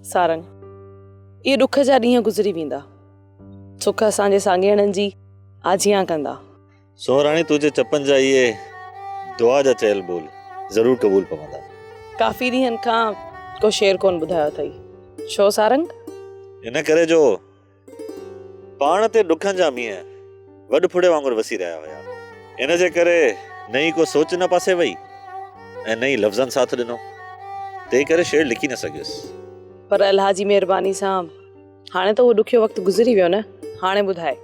سارنگ، اهي ڏک جا ڏينهن گذري ويندا. سک اسان جي سانگيئڙن جي آجيان ڪندا. سونهراڻي تنهنجي چپن جا اهي دعا جا چيل ٻول ضرور قبول پوندا. ڪافي ڏينهن کان ڪو شعر ڪونه ٻڌايو اٿئي. ڇو سارنگ؟ ان ڪري جو پاڻ تي ڏکن جا مينهن وڏ ڦڙي وانگر وسي رهيا هيا. ان جي ڪري نه ئي ڪو سوچ نه پاسي وئي ۽ نه ئي لفظن ساٿ ڏنو. تنهن ڪري شعر لکي نه سگهيس. پر الله جي مهرباني سان هاڻي ته اهو ڏکيو وقت گذري ويو نه. هاڻي ٻڌاء.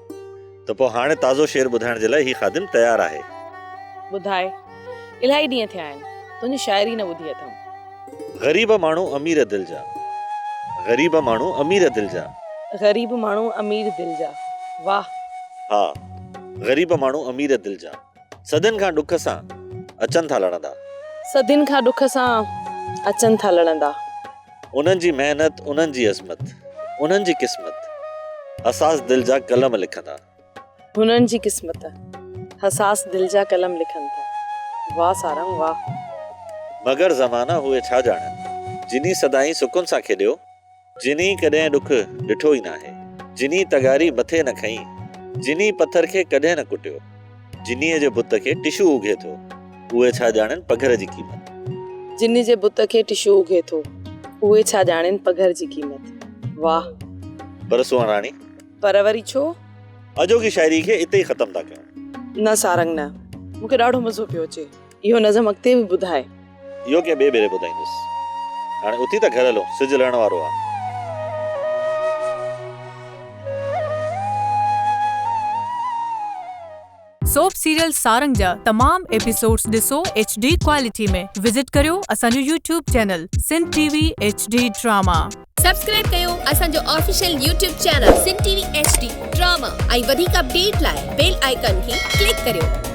ته پوء هاڻي تازو شعر ٻڌائڻ جي لاء هي خادم تيار آهي. ٻڌاء. الاهي ڏينهن ٿيا آهن، تنهنجي شاعري نه ٻڌي اٿم. غريب ماڻهو امير دل جا. غريب ماڻهو امير دل جا. غريب ماڻهو امير دل جا. واه. ها غريب ماڻهو امير دل جا. صدين کان ڏک سان اچن ٿا لڙندا. صدين کان ڏک سان اچن ٿا لڙندا. انهن جي محنت انهن جي عظمت. انهن جي قسمت. حساس دل جا قلم لکندا. هنن جي قسمت، حساس دل جا قلم لکن ٿا. واه سارنگ واه. مگر زمانا اهي ڇا ڄاڻن. جني سدائين سڪن سان کيڏيو. جني ڪڏهن ڏک ڏٺو ئي ناهي. جني تغاري مٿي نه کنئي. جني پٿر کي ڪڏهن نه ڪٽيو. جنيء جي بت کي ٽشو اگهي ٿو. اهي ڇا ڄاڻن پگهر جي قيمت. جني جي بت کي ٽشو اگهي ٿو. اهي ڇا ڄاڻن پگهر جي قيمت. واه. پر سونهن راڻي! پر وري ڇو؟ اڄوڪي شاعري کي اتي ئي ختم ٿا ڪيون. نه سارنگ نه. مون کي ڏاڍو مزو پيو اچي. اهو نظم اڳتي به ٻڌاء. اهو ڪنهن ٻئي ڀيري ٻڌائيندس. هاڻي اٿي ته گهر هلون، سج لهڻ وارو آ. سوپ سيريل سارنگ جا تمام ايپيسوڊز ڏسو ايڇ ڊي ڪوالٽي ۾ وزٽ ڪريو اسان جو YouTube channel Sindh T V H D drama. Subscribe ڪيو اسان جو official YouTube channel Sindh T V H D drama ۽ وڌيڪ اپڊيٽ لاء بيل آئيڪان کي ڪلڪ ڪريو.